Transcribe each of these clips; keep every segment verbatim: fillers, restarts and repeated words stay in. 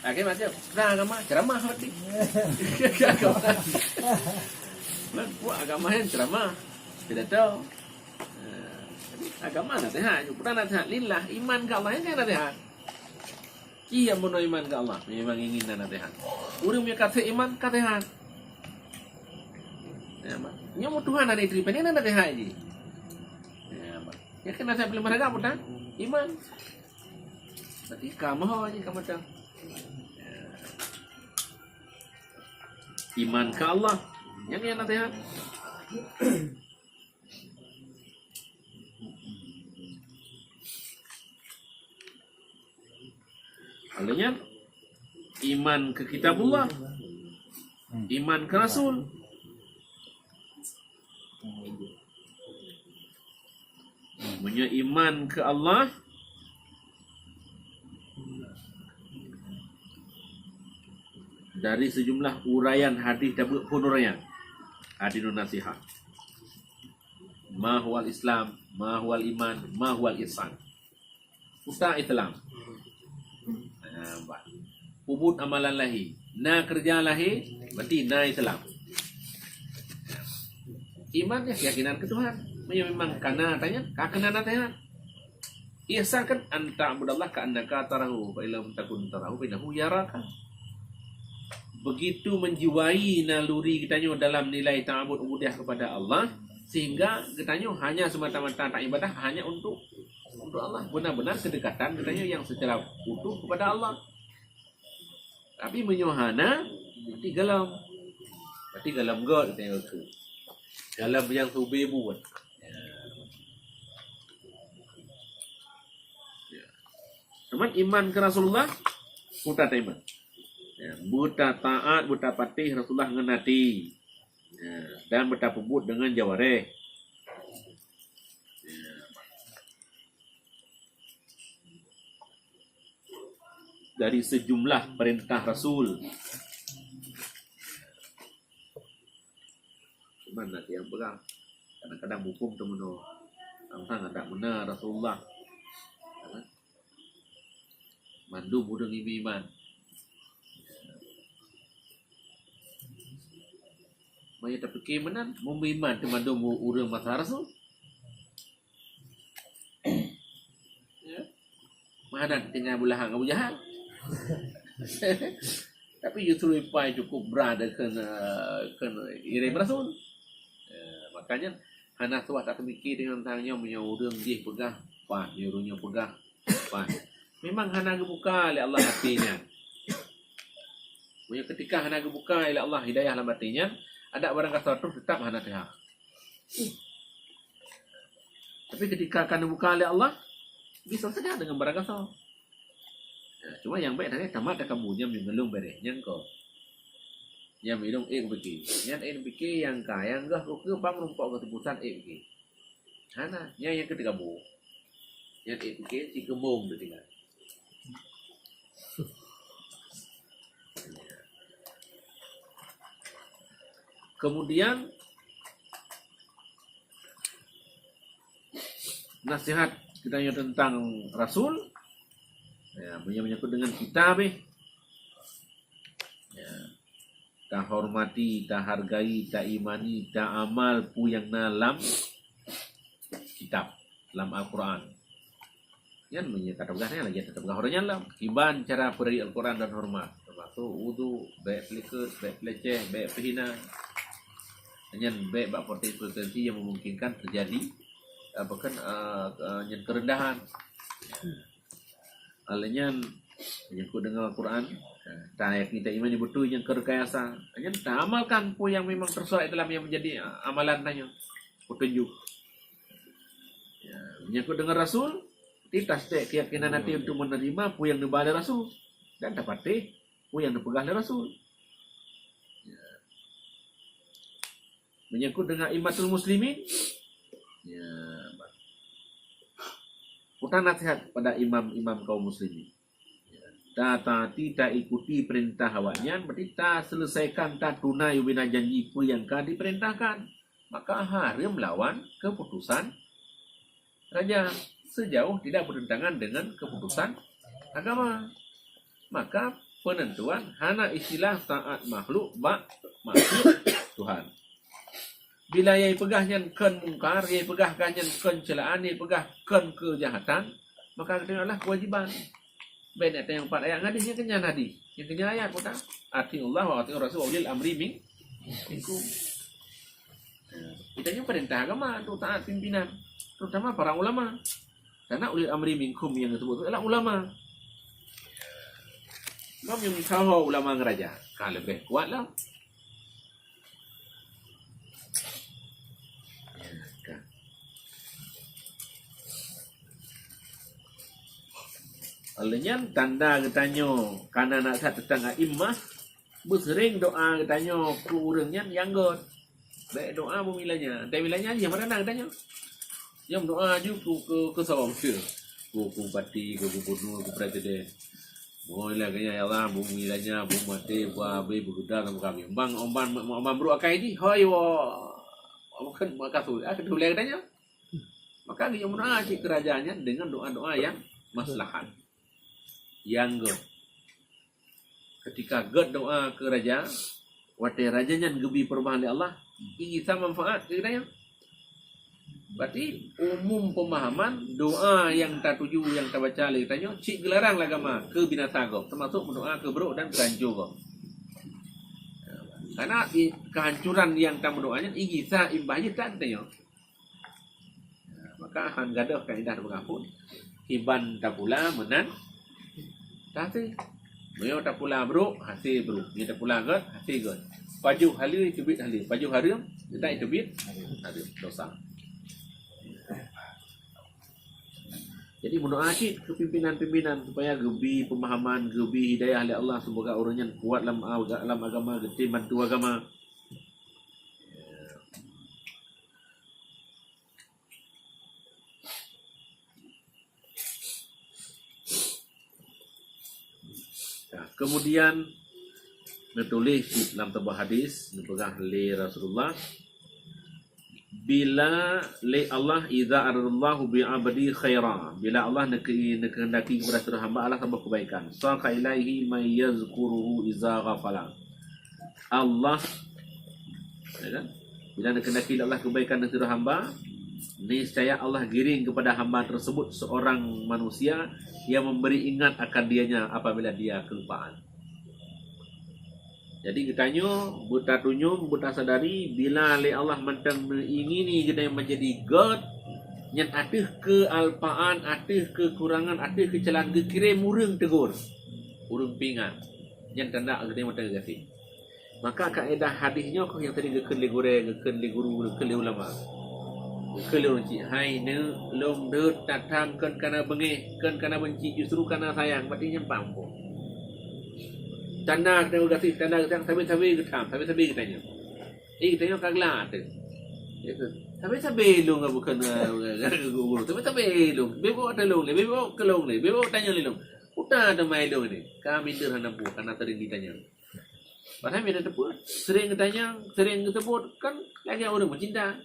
Oke, macam. Nah, agama ceramah berarti. Agama. Nah, buat agama yang ceramah. Pidato. Eh, agama nasihat. Bukan nasihat lillah. Iman ke Allah yang nasihat. Iya, bunoe iman ke Allah. Memang ingin nasihat. Ureuëng yang kata iman, kata sehat. Ya, Mak. Nyomu Tuhan ada istri, pengen nasihat lagi. Ya, Mak. Ya, kan nasihat paling berharga apa, tak? Iman. Berarti kamu aja kamu tahu. Iman ke Allah. Yang yang nasihat. Alanya iman ke kitabullah, iman ke rasul. Meunyoe iman ke Allah, dari sejumlah uraian hadis tabeuet pun uraian hadis nasihat. Ma huwal Islam, ma huwal iman, ma huwal ihsan. Utak Islam. Nah, bah. Peubuet amalan lahé. Na keureuja lahé, berarti na Islam. Iman ya keyakinan ke Tuhan. Meunyoe memang kana tanya, ka kena nasihat. Ihsan kan an ta'budallaha ka'annaka tarahu, fa illam takun tarahu fa innahu yaraka. Begitu menjiwai naluri geutanyoe dalam nilai ta'abud ubudiyah kepada Allah, sehingga geutanyoe hanya semata-mata taibadah hanya untuk, untuk Allah. Benar-benar kedekatan geutanyoe yang secara utuh kepada Allah. Tapi meunyoe hana, berarti galom. Berarti galom göt geutanyoe tu. Galom nyang subé buet. Ya. Cuman iman ke Rasulullah, buta iman. Ya, buta taat, buta patéh Rasulullah ngon até. Ya, dan buta peubuet dengan jawareh. Ya. Dari sejumlah perintah Rasul. Cuman nanti yang pegang. Kadang-kadang hukum tu meunoe. Tang-tang ada meunan Rasulullah. Mandum ureuëng iman. Maya tapike meunan, meuiman teumandum ureuëng masa Rasul. Ya. Mana tinggal beulah ngon Abu Jahal. Tapi justru ipai cukup brat dekat kena iring Rasul. Ya, makanya hana suah tak terpikir dengan tang nyoe meunyoe ureuëng jih peugah, wah, meunyoe ureuëng nyoe peugah, wah. Memang hana geubuka lé Allah hati nyan. Meunyoe ketika hana geubuka lé Allah hidayah lam hati nyan, ada barang gasoe troh tetap hana teuhah. Tapi ketika ka neubuka lé Allah, bisa saja dengan barang gasoe. Nah, cuma nyang bék tadi tamat dah kamu nyang meungeulung bereh nyang ko. Nyang meungeulung ék pike. Nyang ék pike nyang ka nyang gah ko ke bang rumpok keutubusan ék pike. Hana, nyang nyang keutika bu. Nyang ék pike si keumbong tu tinggal. Kemudian nasihat kita yang tentang Rasul, ya, menyangkut dengan kitab, eh. Ya. Tahormati, tahargai, taimani, taamal peue nyang na lam kitab, lam Al-Quran. Nyan meunyoe ka tapeugah nyan lagée tapeugah ureuëng nyan lam kiban cara peuri Al-Quran dan hormat, termasuk wudu, bék peulikot, bék peuleceh, bék peuhina. Nyan bék bak potensi-potensi yang memungkinkan terjadi apa kan uh, uh, nyan kerendahan. Alanya menyangkut dengan Al-Quran, ta yakin ta iman betul nyang kerekayasa. Alanya ta amalkan peue yang memang tersurat dalam yang menjadi amalan tanyoe, petunjuk. Ya, menyangkut dengan Rasul, kita setiap keyakinan hati untuk menerima peue yang neuba lé Rasul dan tapatéh peue yang neupeugah lé Rasul. Ya. Menyangkut dengan imatul muslimin, ya, utang nasihat kepada imam-imam kaum muslimin. Ta taati, ta ikuti perintah awaknyan, berarti ta selesaikan, ta tunai ubena janji peue nyang ka diperintahkan. Maka hareuem lawan keputusan raja sejauh tidak bertentangan dengan keputusan agama. Maka peunentuan hana istilah taat makhluk bak makhluk Tuhan. Bila nyang peugah nyan kon mungkar, nyang peugah nyan kon celaan, nyang peugah kon keujahatan, maka geutanyoe adalah kewajiban. Bèk neutanyong pat ayat ngon hadis, nyang keunyan hadis, nyang keunyan ayat peugah, "Atiullah wa atiur rasul wa ulil amri min-, minkum." Geutanyoe peurintah agama untuk taat pimpinan, terutama para ulama. Karena ulil amri minkum nyang disebut adalah ulama. Mam nyang meusaho ulama ngon raja, ka leubeh kuat lah. Lheueh nyan tanda geutanyoe kana na that teuntang a'immah, beuseuring doa geutanyoe keu ureueng nyan nyang göt. Bèk doa beumilanya. Teuh milanya jih meunan geutanyoe. Nyang doa ju keu, keu, keu saboh manusia. Keu, keu bupati, keu gubernur, keu presiden. Mulai lagèe nyan, "Ya Allah, bumi lanya, bumi maté, bumi abéh, beugeuda sama kami." Bang, oman, oman brôk akai jih, hoi wo. Bukan maka tu, ah, kedua geutanyoe. Maka geuyue meudoa cit keu raja nyan deungon doa-doa nyang maslahat. Nyang göt. Ketika göt doa keu raja, watèe raja nyan geubi peurubah lé Allah, igisa manfaat keu geutanyoe. Berarti umum pemahaman doa nyang tatuju, nyang tabaca lé geutanyoe cit geularang lé agama keu binasa gob, teumasuk meudoa keu brôk dan keu hanco gob. Karena i-, kehancuran nyang tameudoa nyan igisa imbah jih that geutanyoe. Maka han gadôh kaedah teupeugah phon, kiban tapula meunan tahasé. Meunyoe tapula brôk, hasé brôk. Meunyoe tapula göt, hasé göt. Pajoh haleue, teubiet haleue. Pajoh hareuem, teubiet hareuem. Dosa. Jadi, meudoa cit keu pimpinan-pimpinan supaya geubi pemahaman, geubi hidayah lé Allah, semoga ureueng nyan kuat lam aga-, lam agama, geutem bantu agama. Ya, kemudian neutuléh cit lam saboh hadis, neupeugah lé Rasulullah, bila lé Allah, "Idza aradallahu bi 'abdi khaira," bila Allah neukeu-, neukeuhendaki kepada sidroe hamba Allah saboh kebaikan, "saqa ilaihi man yazkuruhu idza ghafala." Allah, ya kan? Bila dikehendaki Allah kebaikan dari hamba, niscaya Allah giring kepada hamba tersebut seorang manusia yang memberi ingat akan dianya apabila dia kelupaan. Jadi, geutanyoe beutatunyong, beutasadari, bila lé Allah mantong meuingini geutanyoe menjadi göt, nyan ateueh kealpaan, ateueh kekurangan, ateueh keucelaan geukirém ureueng tegur, ureueng pingat. Nyan tanda geutanyoe mantong gaséh. Maka kaedah hadis nyoe kheueh nyang sering geukheun lé gurèe, geukheun lé guru, geukheun lé ulama. Geukheun lé ureueng chik, "Hai neuk, lôn deuet tatham kon kana beungéh, kon kana beunci, justru kana sayang," berarti nyan paham boh. Tanda geutanyoe gaséh, tanda geutanyoe sabe-sabe geutham, sabe-sabe geutanyoe. Eh, geutanyoe ka glah teuh. Sabe-sabe lôn bukan, eh, guru, sabe-sabe lôn. Beubawa teuh lôn lé, beubawa keu lôn lé, beubawa tanyoe lé lôn. Uta teuma lôn ni, ka minder hana buet, hana sering geutanyoe. Padahai meunyoe teupeu, sering geutanyong, sering geuseubut, kan lagèe ureueng meucinta.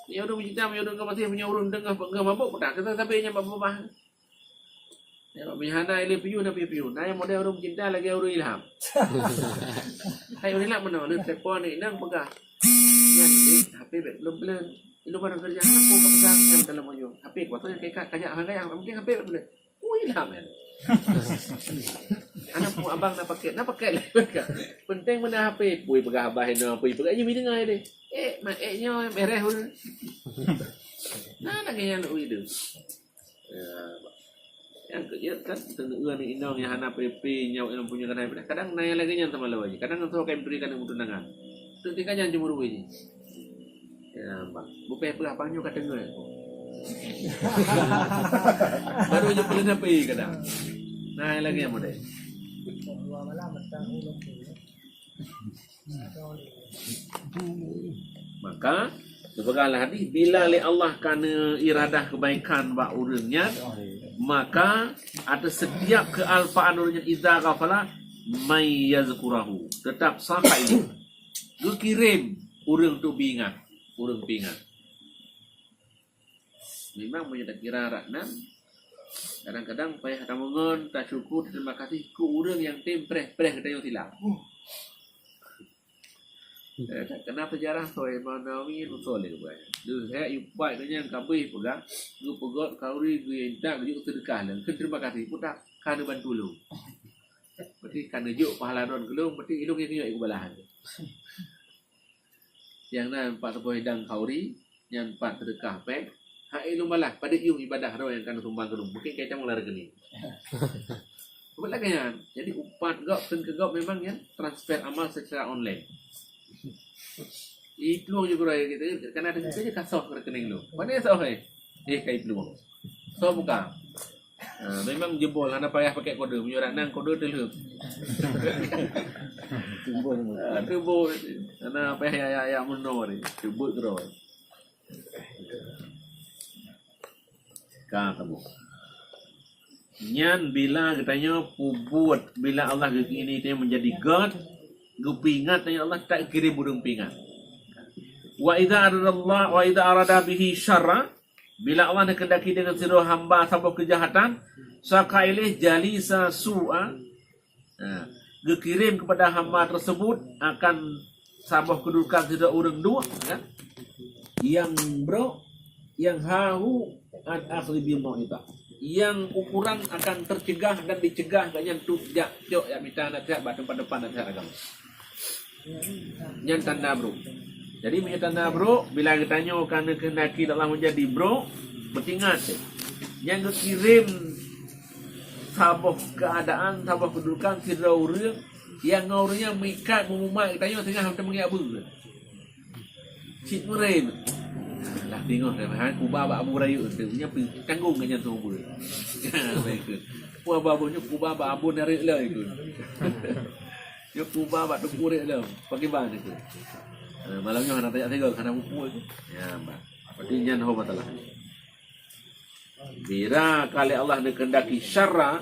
Meunyoe ureueng meucinta, meunyoe ureueng ka maté, meunyoe ureueng teungoh, teungoh mabök, peugah keu sabe nyang bak babah. Nyoe bak meuhana ilèe piôh na piôh-piôh. Na nyang model ureueng meucinta lagèe ureueng Ilham. Hai ureueng Ilham meunoe, lheueh telepon ni, nang peugah. Nyan, dek, H P bèk peuleueng-peuleueng. Ilôn barang keureuja, hana peue ka peugah, nyan dalam ujong. H P kuasa nyang kajak, kajak, hana kajak, penting H P bèk peuleueng. Ui lah, men. Aneuk mu abang na paket, na paket lé. Penting meunan H P, pui peugah abah inoe, pui peugah, "Nyoe mi deungai deh." Eh, mak, eh, nyoe mereh ureueng. Nah, lagèe nyan ui tu. Ya, nyang keu jeuet kan, teuneuk inong nyang hana P P, nyoe ilong punya kadang, kadang na nyang lagèe nyan sama lawai. Kadang tu akan berikan untungan. Tu tinggal nyan cemburu ji. Ya, bang. Bukan peugah pang nyoe ka teungeut. Baru je peuleun api kadang. Nah, lagi yang model. Maka, sebagai hadis, bila lé Allah kana iradah kebaikan bak ureueng nyan, maka ateueh setiap kealpaan ureueng nyan, idza ghafala may yazkurahu, tetap sampai geukirém ureueng tu bi ingat, ureueng bi ingat. Memang meunyoe takira rak nan, Kadang-kadang payah tameungon, tasyukur, terima kasih keu ureuëng nyang tem preh-preh geutanyoe silam. Eh, kena sejarah soe Imam Nawawi usul lé bukai. Deuh hek yupai tu nyang kabeh peugah, geupeugöt khauri geuintak geujok seudeukah lé. Keu terima kasih pun tak ka neubantu lôn. Berarti ka neujok pahala droen keu lôn, berarti ilôn nyang keuneuk ikubalahan. Nyang na empat teupeu hidang khauri, nyan pat seudeukah péng, hai lôn balah padub yuem ibadah droe nyang ka neusumbang keu lôn. Mungkin kai cang lam rekening. Bukan lagèe nyan. Jadi upat gob, teun keu gob memang nyan transfer amal secara online. Iplueng juga raya kita, karena ada kita je kasoh ke rekening lu. Mana soh eh? Eh, kai plueng. Soh buka. Ha, memang jebol, hana payah pakai kode. Meunyoe rak nang kode teulheueh. Teumbon. Ha, teumbon. Hana payah ya, ya, ya, meunoe ni. Teumbon keudroe. Ka teumbon. Nyan bila geutanyoe peubuet, bila Allah geukheun tanyoe menjadi göt, geupeuingat tanyoe Allah, tak kirim ureuëng peuingat. Wa idza aradallah, wa idza arada bihi syarra, bila Allah neukeuhendaki deungon sidroe hamba saboh keujahatan, saka ilaih jalisa su'a, ha, geukirém kepada hamba tersebut akan saboh kedudukan sidroe ureuëng duek, kan? Nyang brok, nyang hahu an akhli bil mau'izah. Nyang ukuran akan tercegah dan dicegah gobnyan tu jak cok jak mita nasihat bak teumpat-teumpat nasihat agama. Nyan tanda brok. Jadi meunyoe tanda brok, bila geutanyoe ka neukeuhendaki Allah menjadi brok, beutingat deh. Nyang geukirém saboh keuadaan, saboh kedudukan sidroe ureuëng, nyang ngon ureuëng nyan meuikat, meumumat geutanyoe teungoh teumeugiak beu. Cit meuren. Lah teungoh dah, ha, kuba bak Abu Rayeuk tu, nya pi tanggong ngon nyan tu beu. Wah, babu nyoe kuba bak Abu Narik lah itu. Nyoe kuba bak Teungku Rek lah. Pakriban itu. Ha, malam nyoe hana tajak tiga, hana buku itu. Ya, bah. Berarti nyan ho masalah. Bila kali Allah neukeuhendaki syarra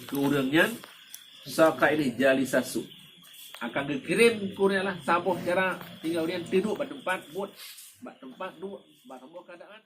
keu ureuëng nyan, saka ilaih jalisa su. Akan geukirém keu ureuëng nyan lah saboh cara tinggai ureuëng nyan teuduek bak teumpat buet, bak teumpat duek, bak saboh keuadaan.